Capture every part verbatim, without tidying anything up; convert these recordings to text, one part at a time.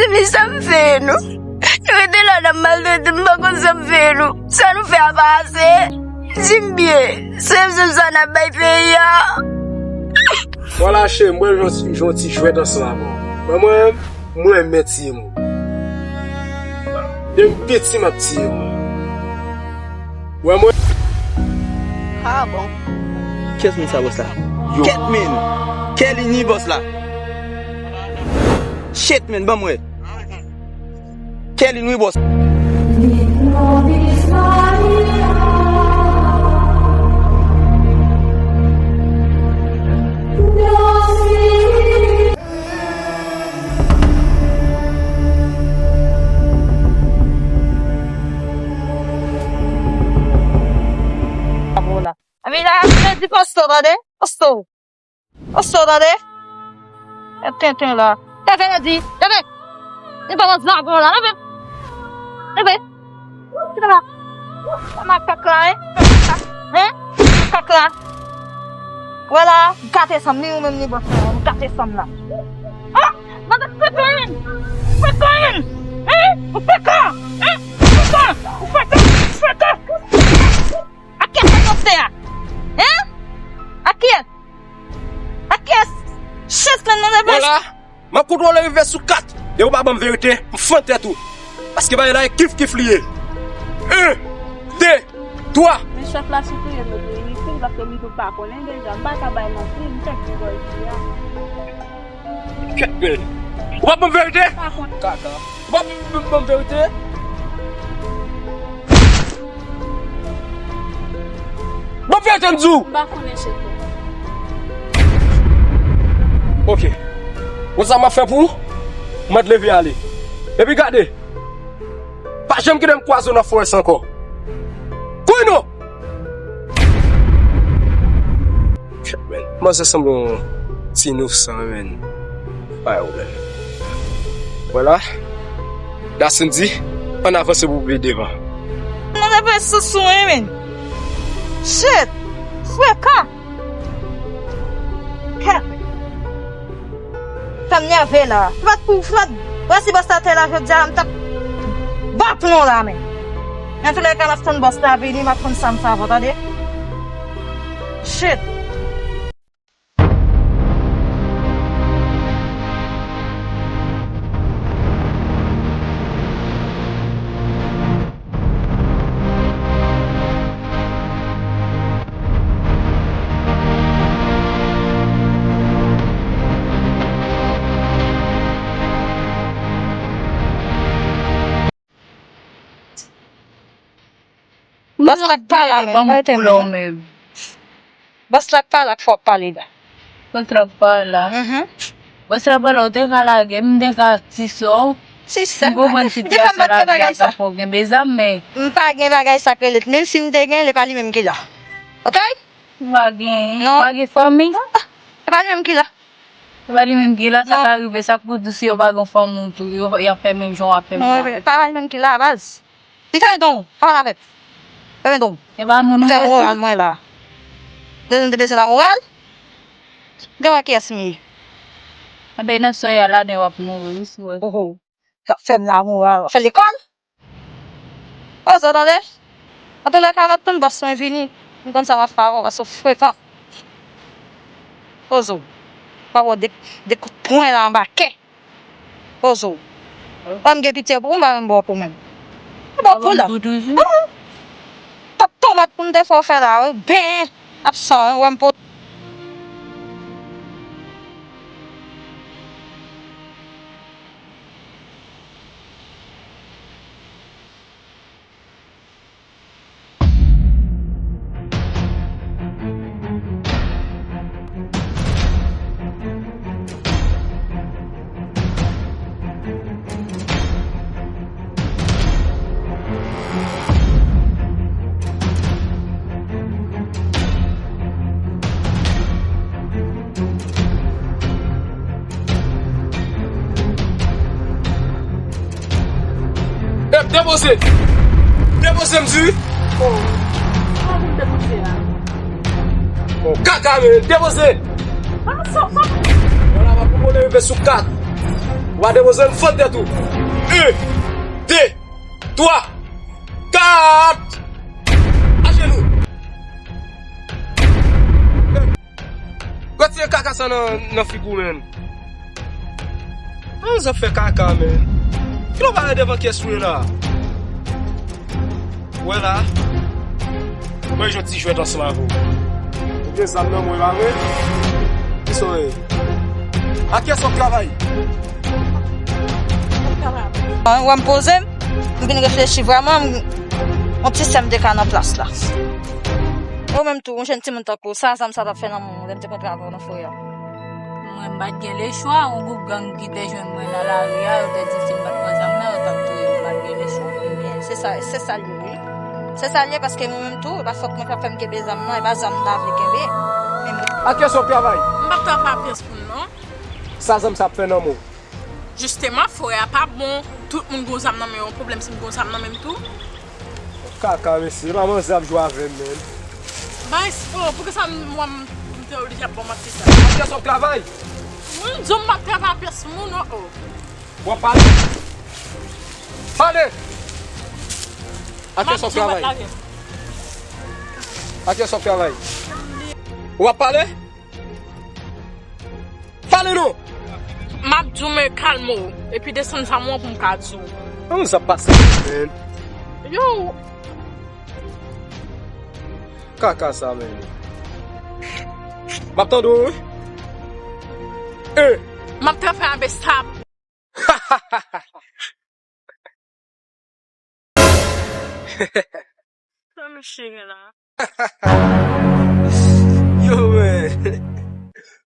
Li sa m fè nou? Nou rete la n ap maltrete m, m pa konn sa m fè nou. Sa nou fè a pa ase? Di m byen, se, se sa n ap bay peyi a? Mwen lache, mwen jwe yon ti, jwe yon ti jwèt ansanm avè w. Mwen, mwen, mwen renmen tiye moun. Depi m piti, m ap tiye moun. Wè mwen. Ah bon. Kiyès moun sa, bòs la? Yo. Kèt men. Kelly ni bòs la. Shit, men, ban m wè. Kelly ni bòs. Abo la. Ami la, di posto, tande? Posto. Posto, tande? E tenten la. Tenten, di, tenten. Li pa nan zago la, tenten. Tenten. Kite la. Makak la, hein? Hein? Makak la. Wè la, gate sanm, ni ou menm, ni bòs la, gate sanm la. Ah! Mwen te fè kòm. Fè kòm. Hein? Ou fè kòm. Hein? Ou fè kòm. Ou fè kòm. Ou fè kòm. A kiyès sa w se a? Hein? A kiyès? A kiyès? Chans lan nan levanj. Wala, m ap kontwole rive sou kat. Depi w pa ban m verite, m fann tèt ou. Paske bagay la e kif kif li ye. En, de, twa. Men chèf la sipeye mete inisyon, paske li tou pa konnen deja. M pa ka bay manti, m chèf ki bò isi a. Kèt, men. Ou p ap ban m verite? Pa konn. Kaka. Ou p ap ban m verite? Ban m verite, m di w! M pa konnen, chèf. Ok. Bon, sa m ap fè pou ou? Mwen leve ale. Epi gade. Pa janm kite m kwaze w nan fòrès ankò. Kouri non! Shit, man. Manzè sanble yon ti inosan, man. Pa gen pwoblèm. Vwala. Dasindy, ann avanse pou pi devan. Manzè fè sousou, wi, man. Shit! Frekan! Kè! Sa m nève la. Fwèt pou fwèt. Wè si bòs la te la jodi a, m t ap ba plon la, men. Nan tou lè ka, m ap tann bòs la vini, m ap konn sa m sa avè w, tande? Shit. Bòs la k pale a, men. Bòs la k pale a, k fò w pale la. Kontra pa la. Mhm. Bon, se pa la, ou te ka lage m, m te ka ti sou. Si sa. M konprann sitiyasyon lavi a, sa fò w gen bezam, men. M pa gen bagay sa k rele, menm si m te gen, li pa li menm ki la. Ok? M pa gen, non. M pa gen fanmi. Ah, ah, li pa li menm ki la. Li pa li menm ki la, sa ka rive, sa k pou di si yo pa gen fanmi w tou, yo, y ap fè menm jan w ap fè m. Non, pa li menm ki la, baz. Li fè don, pa pale avè l. Fè don. E pa nou, nou fè moral mwen la. Depi nou te bezwen la moral, gen wè kiyès m ye. Anben, nan soyè a ladan w ap mouri, wi, si w wè. Oho. Sa fè m la moral. Fè lekòl. Ozo, tande? Antoulèka, m ap tann bòs mwen vini. M konn sa m ap fè avè w, paske w frekan. Ozo. M ap ba w de, de kout pwen la anba kè. Ozo. Wè m gen pitye pou ou, m pa menm ba w pou mwen. M ba w pou la. Tout toujou. Ah. Tap tomat pou m te fè w fè la, wi. Ben, absan, wi, wè m pou. Ep, depoze! Depoze m di! Oh, kaka, men, depoze! Vwala, m ap pwopone rive sou kat. W a depoze m, fann tèt ou. Yon, de, twa, kat. Ajenou. Retire kaka sa nan, nan figi w, menn. An, zòt fè kaka, menn. Kilè w pa wè devan kyès ou ye la? Wè la. Mwen jwe ti jwèt ansanm avè w. Ou gen zam nan mwen, pa vre? Kisa w ye? A kiyès w ap travay? Mwen, wè m poze m, m vin reflechi vrèman, m, yon ti sèm de ka nan plas la. Ou menm tou, yon jèn timoun tankou w, sa zam sa t ap fè nan men w lè m te kontre avè w nan forè a? Mwen, m pa t gen lechwa, yon gwoup gang ki te jwenn mwen nan lari a, yo te di si m pa t pran zam nan, yo t ap touye m, m pa t gen lechwa. Ebyen, se sa, se sa l ye, wi. Se sa l ye, paske mwen menm tou, e pa fòt mwen k ap fè m kenbe zam nan, e pa zam m ta vle kenbe. Men mwen. A kiyès w ap travay? M p ap travay a pyès moun, non. Sa zam sa ap fè nan men w? Jisteman, forè a pa bon. Tout moun gon zam nan men yo, pwoblèm si m gon zam nan men m tou. Kaka, mesye, pa manzè ap jwe avè m, menn. Bay, oh, poukisa m, mwen, m te oblije ap ba w manti sa? A kiyès w ap travay? Mwen, m di w m p ap travay a pyès moun, oh, oh. W ap pale? Pale! A kiyès w ap travay? A kiyès w ap travay? W ap pale? Pale non! M ap di w, men kalme w. Epi desann zam ou an pou m ka di w. An, sa pase, menn. Yo! Kaka sa, menn. M ap tande w, wi. E. M ap travay avè sa. Sa misye gen la? Yo, men.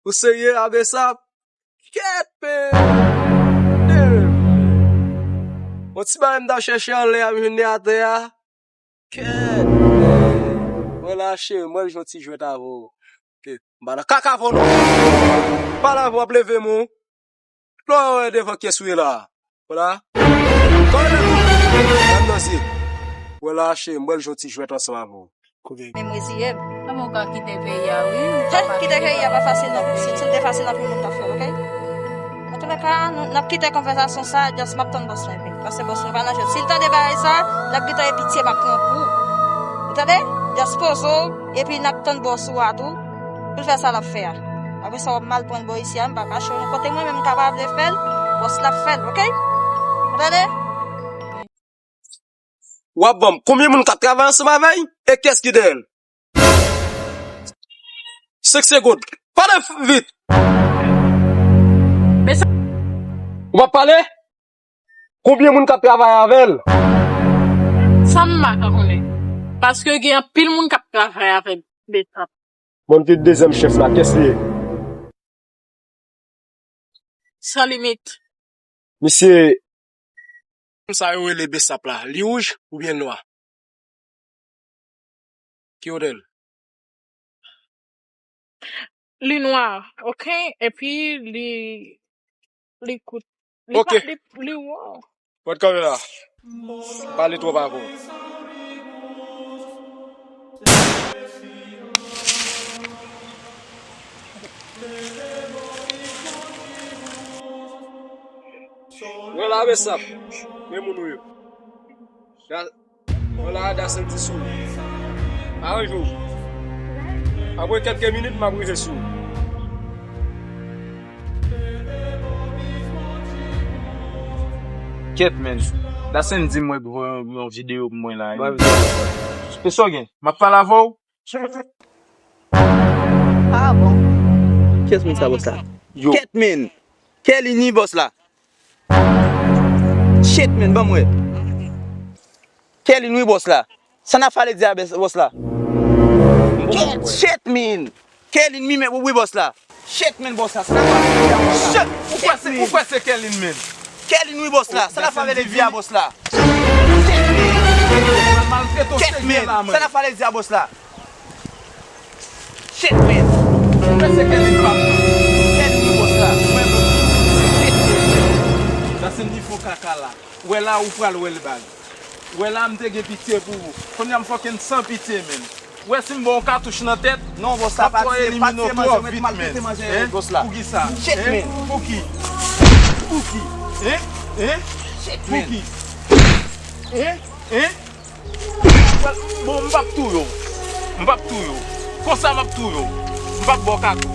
Ou serye, Abesap? Kèt, men. Damn. Yon ti bagay m t ap chèche anlè a, m jwenn li atè a. Kèt, men. Mwen la, cheri, mwen jwe yon ti jwèt avè w. Ok. M pa nan kaka avè w, non. Pale avè w, w ap leve m, wi. Lè w wè devan kyès ou ye la. Wè la. Kòlè tèt ou. Gad nan zye. Wè la, cheri, m pral jwe yon ti jwèt ansanm avè w. Kote? Men m reziye m. Kòman w ka kite peyi a, wi? Kite peyi a pa fasil non, pitit. Si l te fasil, anpil moun t ap fè l, oke? Antoulèka, nou, n ap kite konvèsasyon sa a, just m ap tann bòs mwen vin. Paske bòs mwen pa nan jwèt. Si l tande bagay sa a, l ap gentan gen pitye, m ap pran kou. Ou tande? Just poze w, epi n ap tann bòs ou a tou. Pou l fè sa l ap fè a. Apre sa, w ap mal pran l bò isi a, m pa kache w. Kote mwen menm m kapab de fè l, bòs la ap fè l, oke? Ou tande? W ap ban m konbyen moun k ap travay ansanm avè l e kiyès ki dèyè l? Senk segonn. Pale vit! Men sa. Ou p ap pale? Konbyen moun k ap travay avè l? Sa m pa ka konnen. Paske gen anpil moun k ap travay avè Besap. Mwen m te dezyèm chèf la, kiyès li ye? San limit. Misye. Sa yo rele Besap la, li wouj oubyen nwa? Ki odè l? Li nwa, oke? Epi li, li kout. Li pa, li, li wo. Mwen kanpe la. Pale twòp avè w. Mwen la, Besap. Men moun ou yo. Mwen la, Dasen di sou. Aranje w. Apre kèlke minit, m ap rive sou. Kèt, men. Dasen di mwen voye yon, yon videyo pou mwen la. Mwen videyo sa. Kisa w gen? M ap pale avè w. Ah bon. Kiyès moun sa, bòs la? Yo. Kèt, men. Kelly ni bòs la. Shit, men, ban m wè. Kelly ni bòs la. Sa n ap pale di a bès-, bòs la? Shit, men. Kelly ni men, wi, bòs la. Shit, men, bòs la. Sa n ap pale di a bòs la? Shit. Ou kwè se, ou kwè se Kelly ni men? Kelly ni bòs la. Sa n ap pale di a bòs la? Shit, men. Shit, men. Sa n ap pale di a bòs la? Shit, man. Mwen se Kelly pap la. Kelly ni bòs la. Mwen menm. Shit, man. Sa se nifo kaka la. Wè la ou pral wè l baz. Wè la m te gen pitye pou ou. Kounye a m fucking san pitye, man. Wè si m ba w katouch nan tèt, non, bòs la, m ap touye elimine w twò vit, man. Hein? Poukisa? Shit, man. Pouki? Pouki? Hein? Hein? Shit, man. Pouki? Hein? Hein? Bon, m p ap touye w. M p ap touye w. Konsa m ap touye w. M p ap ba w kakou.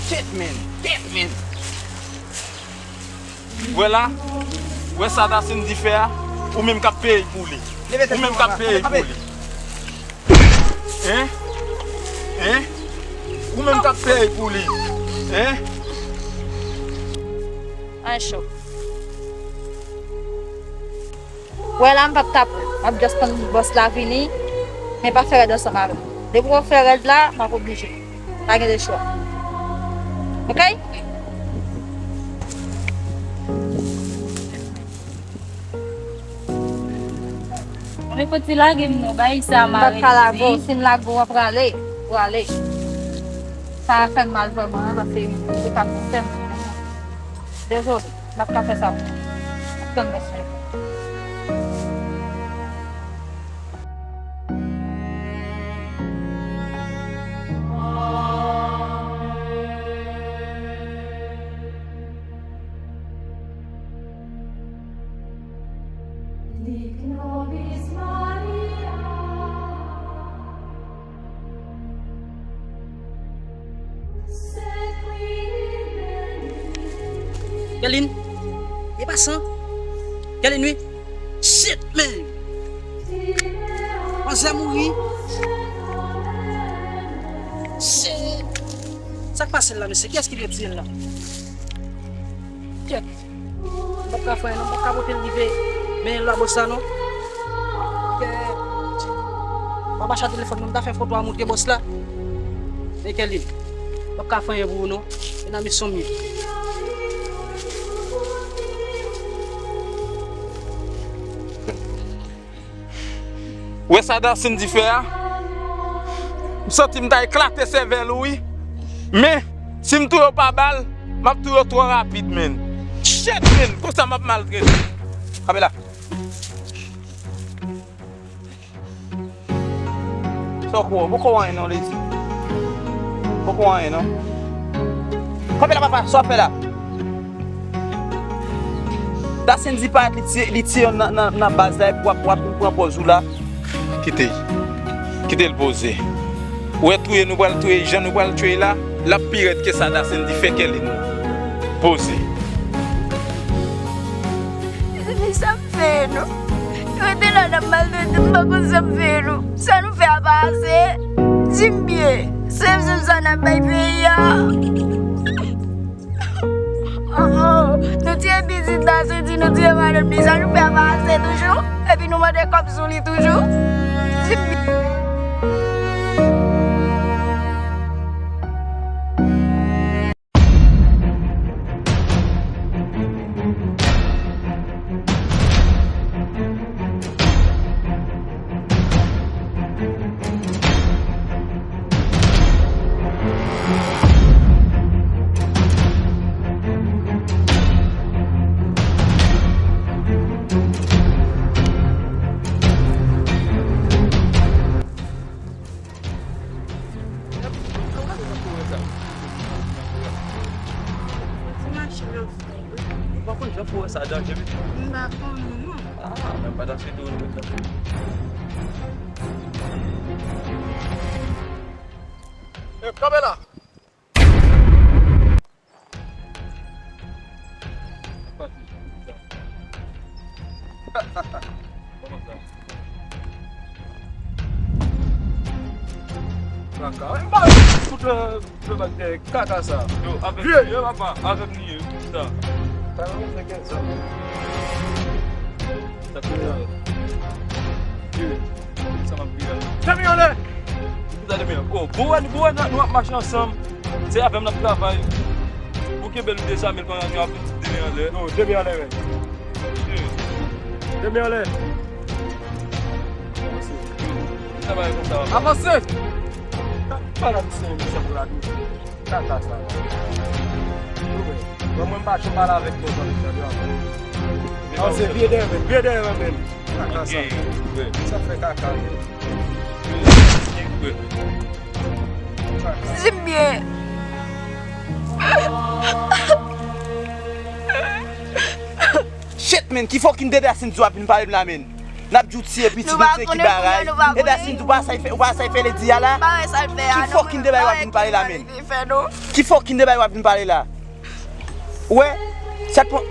Shit, man. Shit, man. Wè la, wè sa Dasindy fè a, ou menm k ap peye pou li. Ou menm k ap peye pou li. Hein? Hein? Ou menm k ap peye pou li. Hein? An cho. Wè la, m p ap tape. M ap just tann bòs la vini, men pa fè rèd ansanm avè m. Depi w fè rèd la, m ap oblije. Pa gen de chwa. Oke? Men fò ti lage m non, bay sa. M pa ka lage w, si m lage w, w ap rale. W ale. Sa fè m mal vrèman, paske se pa pou fè m. Dezole, m ap ka fè sa pou ou. Tann mesye. Kerline, e pa san. Kerline, wi. Shit, man. Manzè mouri. Shit. Sa k pase l la, mesye? Kiyès ki retire l la? Kèt. M p ap ka fè anyen non, m p ap ka pote l rive benyen l la bòs la non. Kèt. M ap mache a telefòn nan, m ta fè foto a montre bòs la. Men Kerline, m p ap ka fè anyen pou ou non. E nan misyon m ye. Wè sa Dasindy fè a? M santi m ta eklate sèvèl ou wi. Men, si m touye w pa bal, m ap touye w twò rapid, menn. Shit, menn, konsa m ap maltrete. Kanpe la. Sa w kwè? Poko anyen non, Lezi. Poko anyen non. Kanpe la, papa, sa w ap fè la? Dasindy parèt, li tiye, li tiye yonn nan, nan, nan baz la, epi w ap, w ap pran pòz ou la. Kite. Kite l poze. Ou wè touye nou pral touye, jan nou pral touye la, l ap pi rèd ke sa Dasindy fè Kerline. Poze. Mezanmi, sa m fè nou? Rete la, n ap maltrete m, m pa konn sa m fè nou. Sa nou fè a pa ase? Di m byen, se, se sa n ap bay peyi a? Oh, oh. Nou tiye pitit la, se di nou tiye madanm li, sa nou fè a pa ase toujou? Epi nou mande kòb sou li toujou? Di m byen. Ti machin nan fre wi. Ou pa konn jan pou wè sa danje wi. M pa konnen non. Ah, men pa ta site ou nou. E, kanpe la. Kaka. M pa tout, euh, tout bagay kaka sa. Yo, avèk li ye, papa, avèk li ye, sa. Sa nan fè kèk sa. Sa fè sa. Sa m ap di a. Demi anlè! Kisa demi anlè? Oh, bon, wè, bon, wè, nou ap mache ansanm. Se avè m n ap travay. Ou kenbe l, dezame l pandan nou ap de men anlè. Non, de men anlè, men. De men anlè. Avanse. Kisa bagay konsa? Avanse! Pa la misye, misye pou la nou. Kaka sa. Ou wè. Bon, mwen m pa janm pale avèk nou, zanmi, tande, avanse. Avanse, vire dèyè, men. Vire dèyè, men. Kaka sa. Ok, wi. Sa fè kaka, men. Wi. Kaka. Di m byen. Shit, men, ki fucking deda Cindy w ap vin pale m la, men? N ap di w tiye pitit, nou tiye ki bagay. Deda Cindy, ou pa sa fè, ou pa sa fè Lady a la? Ki fucking deba w ap vin pale la, men? Ki fucking deba w ap vin pale la? Ou wè? Sa t pran.